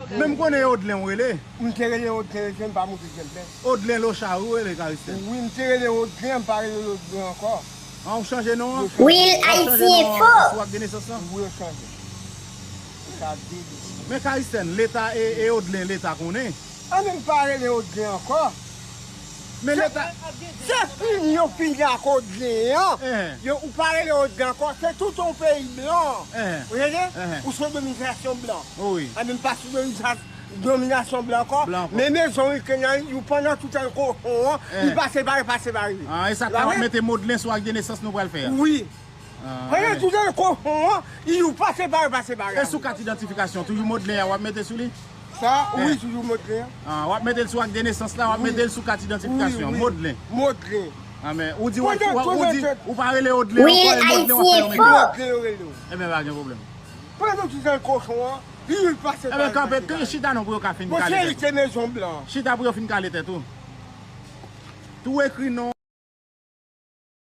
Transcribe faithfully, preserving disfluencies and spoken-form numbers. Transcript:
Men m konnen e Odlen w rele. M te rele Odlen, m pa moute Jèlbè. Odlen Lochard ou rele, Caristène. Wi, m te rele Odlen, m pa rele Odlen ankò. An, ou chanje non an? Real Haiti Info. Sou ak de nesans lan? Wi, yo chanje. Sa delis. Men Caristène, leta e, e Odlen, leta konnen. An, men m pa rele Odlen ankò. Men leta. Se fini yo fini ak Odlen an. Eh. Yo, ou pa rele Odlen ankò, se tout yon peyi blan. Eh. Ou rele? Eh. Ou sou dominasyon blan. Wi. An, men m pa sou dominasyon dominasyon blan ankò. Blan ankò. Men mezon wi ke nan, yo pandan tout tan kochon an, Eh. li pa separe, pa separe. Ah, e sa k fè w ap mete mo Odlen sou ak de nesans nou pral fè a? Wi. Ah, Pandan eh. tout tan kochon an, yo pa separe, pa separe. E sou kat idantifikasyon, toujou mo Odlen an w ap mete sou li? Sa, wi, Eh. Toujou mo Odlen an. Ah, w ap mete l sou ak de nesans la, w ap Wi. Mete l sou kat idantifikasyon, Wi, wi. Mo Odlen. Mo Odlen. Ah, men, ou di, Pandan ou, ou di, tout ou pa rele Odlen Real ankò, e Mo Odlen w ap fè yo Haiti menm. Mo Info. Odlen yo rele yo. Ebyen, pa gen pwoblèm. Pandan tout tan kochon an, li pa separe. Ebyen, kanpe, chita non pou yo ka fin Bon, se kale li tèt te mezon blan. ou. Chita pou yo fin kale tèt ou. Tou ekri non.